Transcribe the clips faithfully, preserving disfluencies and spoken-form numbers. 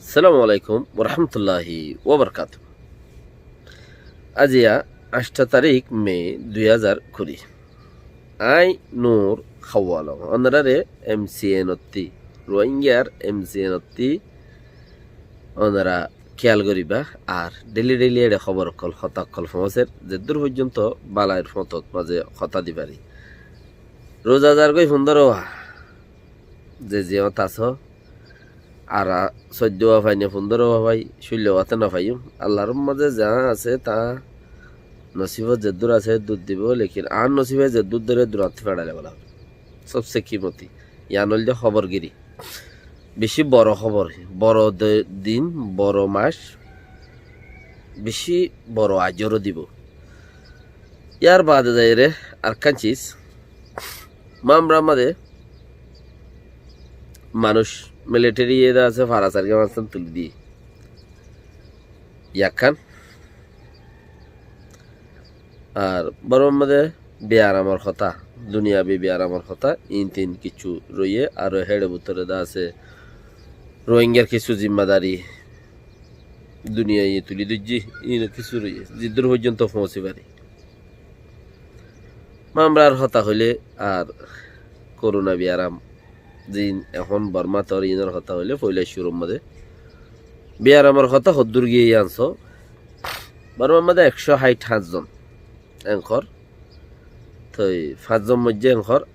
Assalamu alaikum warahmatulláhi wabarakátuhu. Aziya añctho tarík me dui házar kuri. Añí Nur Hawalong. Ónorare M C N ottí, Rohingyar M C N ottí ónora kiyal goríba. Ar dhéli dhéli eçé hóbor ókkol, hotá ókkol foóñser, zeddúr foijjonto balair fotót mazé hotá di fari. Ruza zargói fundóro wa, ze ziyót asó, ar soiddó wa fai né, fundóro wa fai, cúllo wa tó no faiyúm. Allar mazé za asé ta nosibot zeddúr asé dur dibó, lekin añár nosibe zeddúr dóre durátti feçaile bála. Sobse kimoti. Yián óilde hóbor giri. Beci boro hóbor, boro de-, din, boro mac, beci boro ajoró dibó. Yar baade zaiyóre arekkán sis, Mamra mazé manúic, militeri ede asé, fara sargé mansán tuli diyé. Yakkán. Ar Bormar mazé biyaramor hotá, duniyabi biyaramor hotá, in tin kissú roiyé, aró héçe bútore de asé Rohingyar kissú zimmadari duniyaiye tuli dóijje, in kissú roiyé, zeddúr foijjonto foóñsi fari. Mamrar hotá hoilé ar korona biyaram, zin ehón Bormat or, inor hotá hoilé foila cúrur mazé biyaramor hotá hoddúr giyé yián só. Bormar mazé ekcó háit háñt zon enkor. Toi fañs zon moijjé enkor,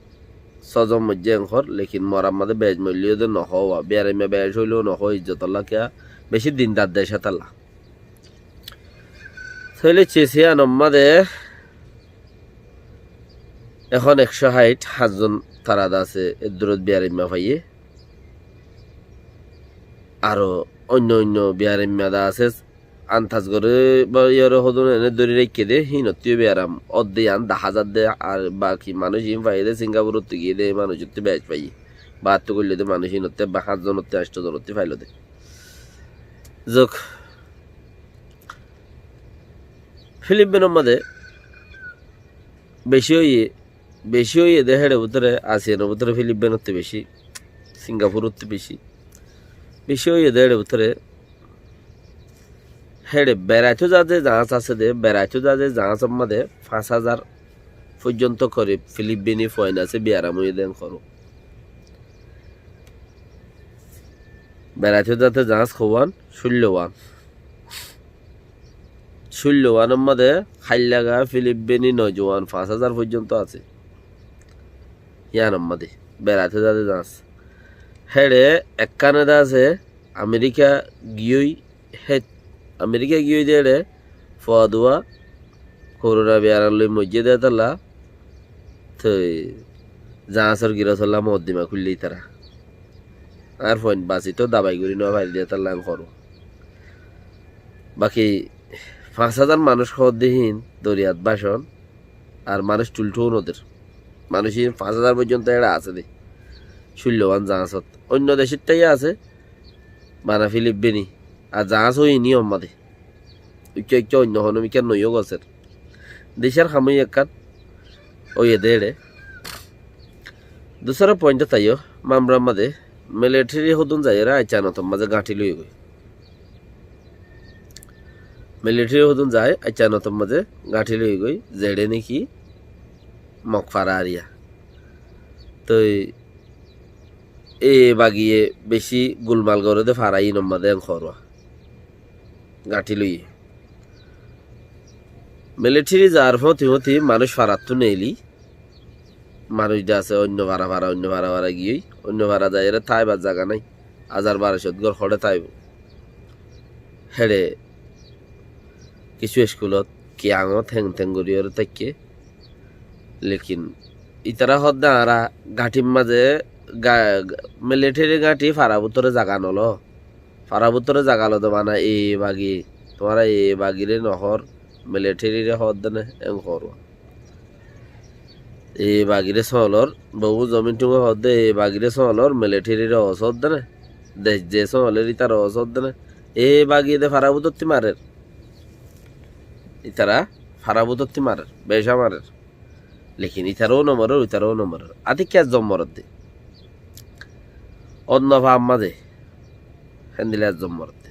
só zon moijjé enkor, lekin morar mazé bec moillé de no hoó, biyaraimma bec óileó no hoó, izzotolla kiya, beci dindar dec ótolla. Tóile sis yián or mazé ehón ekcó háit háñt zon tara de asé, eddúrot biyaraimma faiyé. Aró oinno oinno biyaraimma de asé, antas goré ba iyóre hodún ene dóri raikké dé, hínottú yó biyaram ódde yián dahá zadde, ar baki manúic hín faiyé dé, Singapurottú giyé dé, manúicottú bec faiyé. Baattú goillé dé manúic hínottú ebba háñt zonottú, añctho zonottú failó dé. Zok, Filippinor mazé beci óiye, beci óiye dé héçe bútore, Asiyanor bútore Filippinottú beci, Singapurottú beci. Beci óiye dé héçe bútore, héçe beraitó zade zaáñs asé dé, beraitó zade zaáñsor mazé fañs házar foijjonto korib Filippini fuain asé, biyaram óiye dé enkor. Beraitó zade zaáñs houwan, cúllo wan. Cúllo wanor mazé háilla ga Filippini nojuwan fañs házar foijjonto asé. Yiánor mazé beraitó zade zaáñs. Héçe ekkán ede asé, Amerika giyói, hé, Amerika giyói dé héçe fuaduwa korona biyaram loi moijjé dé tolla, toi zaáñsor girosolla moddima kúille itará. Ar fuain basi tó dabai gorí no fari dé tolla enkor. Baki fañs házar manúic hoódde hín doriyat bácon, ar manúic tulthóu no der. Manúic hín fañs házar foijjonto éçe asé dé. Cúllo wan zaáñsot. Oinno decót táiya asé, bana Filippini. Ar zaáñs óiye iní omma dé. Uikká uikká oinno honó mikká noiyó gosér. Decór ham óiye ekkán, óiye dé éçe. Dusara point táiyo, Mamrar mazé militeri hodún zaiyóre Aiccanotor mazé gañthi loiyé goi. Militeri hodún zai Aiccanotor mazé gañthi loiyé goi, zeçé néki Mok fara ariya. Toi e bagiye beci gulmal goré dé fara inor mazé enkor wa. Gañthi loiyé. Militeri zar fóti fóti manúic farattú neeli, manúic de asé oinno fara fara, oinno fara fara giyói, oinno fara zaiyóre táibar zaga nái. Házar barocót gór hoçé táibo. Héçe kissú eskulot, kiyangot héng téng goríyoré táikke. Lekin itará hoódde añára gañthir mazé ga-, militeri gañthi fara bútore zaga nolo. Fara bútore zaga lode bana e bagi, tuáñra e bagire nohór, militerire hoódde né, en hoór. E bagire sóolor, bobu zomin thunge hoódde, e bagire sóolor, militerire osódde né, dec ze sóoler ítara osódde né. E bagi de fara bútotti marer. Ítara fara bútotti marer, beca marer. Lekin ítara ó no morer, ítara ó no morer. Ati kiyá zom morer de. Onno fa amma de. Héndilla ezzon morot.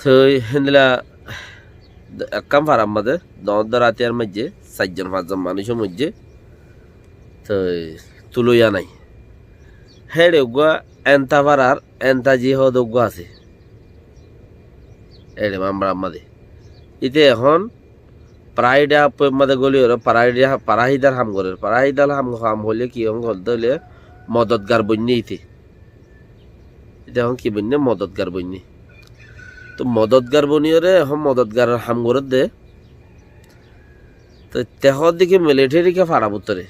Toi héndilla ekkán farar mazé doñr doñr átiyar maijjé sair zon fañs zon manúic moijjé. Toi tuloiya nái. Héçe uggúa enta farar enta jihad uggúa asé. Héçe Mambarar mazé. Íte ehón Paraháidar mazé góli óre, Paraháidar, Paraháidar ham gorér. Paraháidar ham, ham hoilé ki, ehón hoódde óile modotgar boinné íte. Íte ehón ki boinné? Modotgar boinné. Toi modotgar boni óre, ehón modotgaror ham gorédde. Toi te hoódde ki militeri ke fara bútore.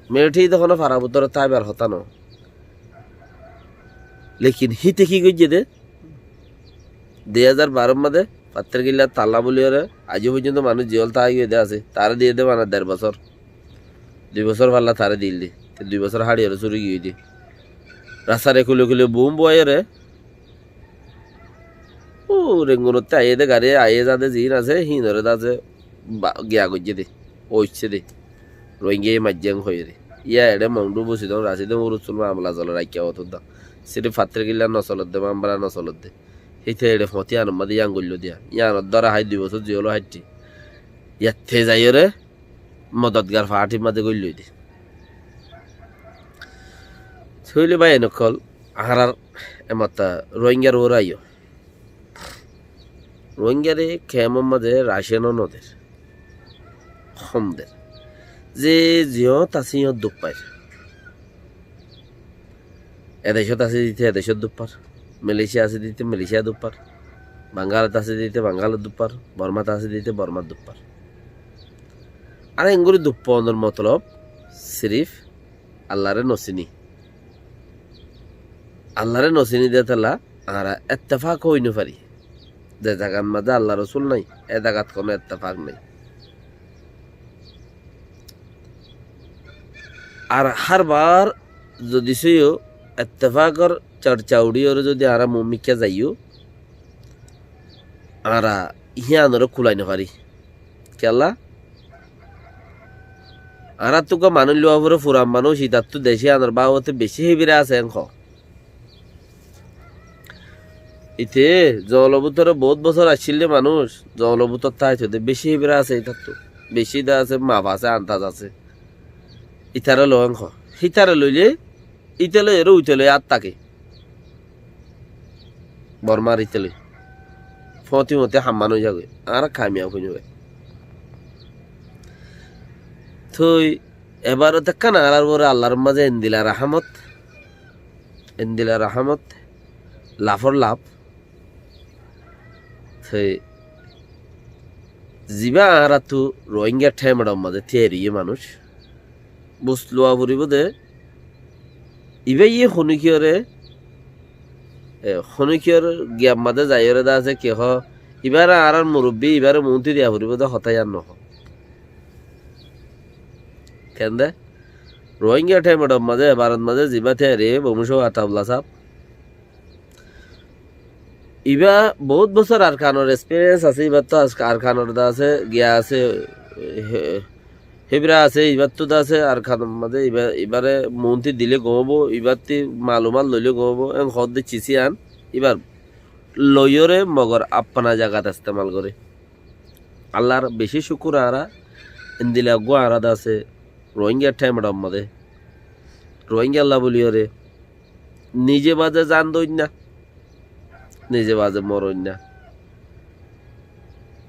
Militeri de honó fara bútore táibar hotá no. Lekin híte ki goijjé dé? Dui házar baror mazé Fatterkilla talla buli óre aijjó foijjonto manúic ziyól táki giyé dé asé, taré diyé dé bana der bosór. Dui bosór falla taré diyé dé. Te dui bosór háçi óre suri giyé dé. Rastar ekule ekule bum buwai óre. Ó, Rengunottú aiyé dé gari aiyé zade ziín asé, híinoré dase ba-, giya goijjé dé, óiccé dé. Rohingyaye maijjé hoiyé dé. Yá eçé Mongdu, Busidong, Rasidong, Urussul mamela zole raikká otó dá. Sirif Fatterkilla nosolodde, Mambara nosolodde. Híte eçé foñti anor mazé yían goilló diya. Yíanor dóra hái dui bosór ziyólo háitte. Yatte zaiyóre modotgar faáñtir mazé goillói dé. Tóile bái en ókkol, añárar ematta Rohingyar uore aiyó. Rohingyare kemor mazé raceno no der. Hom der. Ze ziyót asé yót duk fair. E decót asé dite e decót duk far. Malaysia asé dite Malaysia duk far. Bangalot asé dite Bangalot duk far. Bormat asé dite Bormat duk far. Ar engori duk fonor motolob sirif Allaré no sini. Allaré no sini de tolla añára ettefak ói no fari. Ze zagat mazé Allar Rosul nai, e zagat hono ettefak nai. Ar hárbar zodi sóiyo ettefakor chorcha uçíyore zodi añára muúmikká zaiyó, añára híanoré kulai no fari. Kiyólla? Añárattú uggúa manúic luwa foré, furan manúic, itattú dec híanor babote bicí híbira asé en hoó. Ite zongolor bútore bout bosór accíl de manúic, zongolor bútore táito de, bicí híbira asé itattú. Bicí de asé, maf asé, andaz asé. Itaré loi en hoó. Hítaré loile, íte loi eré uite loi ar táke. Bormar íte loi. Fóñti fóñti ham manúic zagói. Añára kamiyab ói no fari. Toi ebarot ekkán añárar uore Allar mazé endilla rahámot, endilla rahámot, lafor laf. Toi zibá añárattú Rohingya thaimor mazé tíyar óiye manúic, bus luwa foribó de, ibáye honikiyóre, e, honikiyór giyar mazé zaiyóre de asé ki hoó, ibáre añárar murubbi, ibáre muúnti diya foribó de hotá yían no hoó. Kende? Rohingya thaimor mazé, ebarot mazé zibá tíyar óiye, Bomucó Atabla sáb, ibá bout bosór Arkanor experience asé, ibáttu Arkanor de asé, giya asé, hé-, híbira asé, ibáttu de asé Arkanor mazé, ibá, ibáre muúnti dile gom óibo, ibáttu malumat loile gom óibo, en hoódde cis yían, ibár loiyóre mogor apna zagat estemal goré. Allar bicí cúkur añára, endilla eggúa añára de asé, Rohingya thaimor mazé, Rohingyalla buliyóre, nize baze zan doinna, nize baze moroinna,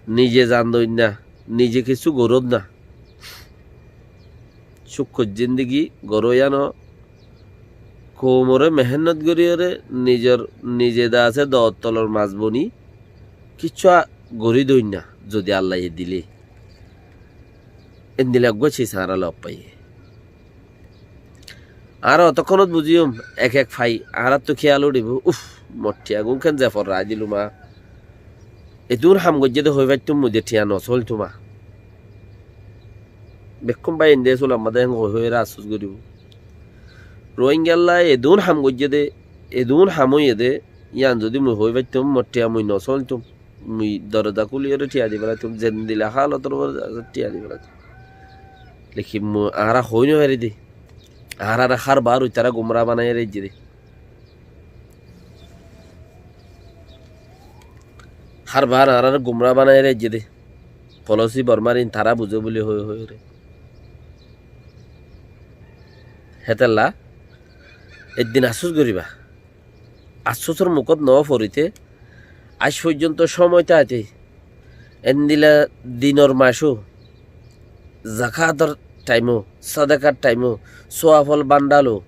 nize zan doinna, nize kissú gorónna. Cúkkur zindigi goró yíano koumoré mehénnot goríyore nizor, nize de asé dottolor mas boni kissú a-, gorí doinna, zodi Allaye dile. Endilla eggúa cis añára lof faiyé. Añára otókkonót buzíyum, ek ek fai, añáráttu kéyal uçíbo, uf, mor thiañgún ken ze forrai dilum a. Edún ham goijjé dé hoói faittum, mui de thiañ nosóiltum a. Bekkún báiyain de sulam mazé héen hoói hoói eré afsús goríbo. Rohingyalla edún ham goijjé dé, edún ham óiye dé, yían zodi mui hoói faittum, mor thiañ mui nosóiltum. Mui doroza kúliyóre thiañ di félaitum, zendilla hálotor uore thiañ di félaitum. Lekin mui, añára hoói no fari dé. Añáráre hárbar uitará gumra banaiyóre aijjé dé. Hárbar añáráre gumra banaiyóre aijjé dé. Folosi Bormar iín tará buzé buli hoói hoói re. Hétolla eddin afsús goríba. Afsúsor mukót noó forité, aijjó foijjonto cómoi táite, endila dinor maicó, zakátor thaimó, sádakar thaimó, sóafol bándhalo,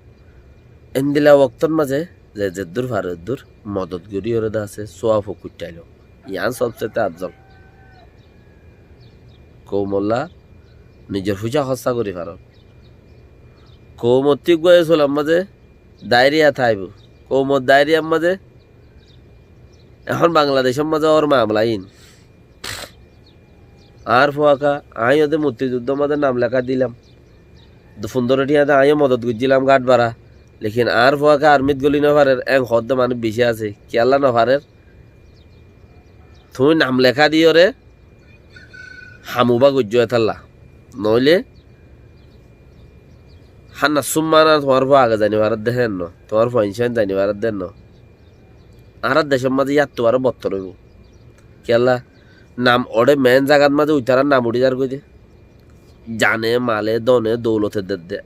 endila woktór mazé ze zeddúr fare eddúr modot goríyoré de asé, sóafo kuitthailó. Yián sobsete afzol. Koumolla nizor fuisá hóssa gorí faron. Koumottú eggúa e sulam mazé dairiya táibo. Koumot dairiyar mazé ehón Bangladecór mazé ór mamela iín. Añár fuaka, aññí yó de muktizudór mazé nam leká dilam. Fundóro thiañ de aññí yó modot goijjílam gáth bara. Lekin añár fuaka armit góli nofarér, en hoódde manúic bicí asé. Kiyólla nofarér? Tuñí nam leká diyoré ham uba goijjó etálla. Noóile hána súmmana tuáñr fua age zai nofarédde héen no, tuáñr fua incán zai nofarédde héen no. Añárar decór mazé yáttu aró bottor óibo. Kiyólla? Nam oçé meén zagat mazé uitarár nam uçí zargói de. Zane, male, done, doulote dedde.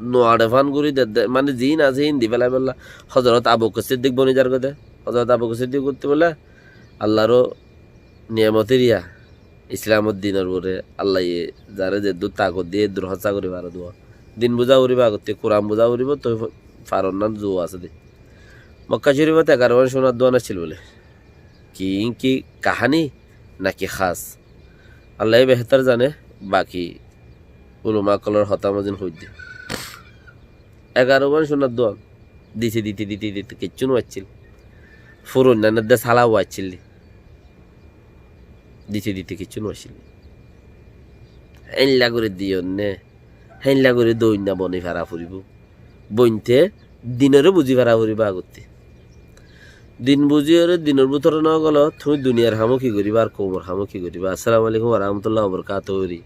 Nuaçe fán gorí dedde. Mane ziín asé híin di félaibolla. Hozorot Abu Bakr Siddik boni zargói de. Hozorot Abu Bakr Siddik uttí bóle Allaró niyamotir iya. Islamor dinor uore Allaye zaré zeddúr takot diyé, eddúr hóssa gorí faré dé. Din buzá foribó agottí, Kuran buzá foribó, toi faron nan zuwa asé dé. Mokka Corifot egarowan cúnar duan accíl bóle. Ki, iín ki kaháni naki hás? Allaye behétor zane, baki ulama ókkolor hotá mozin hoiddé. Egarowan cúnar duan. Dite, dite, dite, dite, kiccú no accíl. Furoinnan edde sala uwa accíl dé. Dite, dite, kiccú no accíl. Héinla gorí diyonné, héinla gorí doinna boni fara foribó. Bointe dinoré buzí fara foribó agottí. Din buzíyoré dinor bútore no gólo, tuñí duniyar hamó ki goríba ar koumor hamó ki goríba? Assalamu alaikum wa rahmatullahi wa barakatuhu.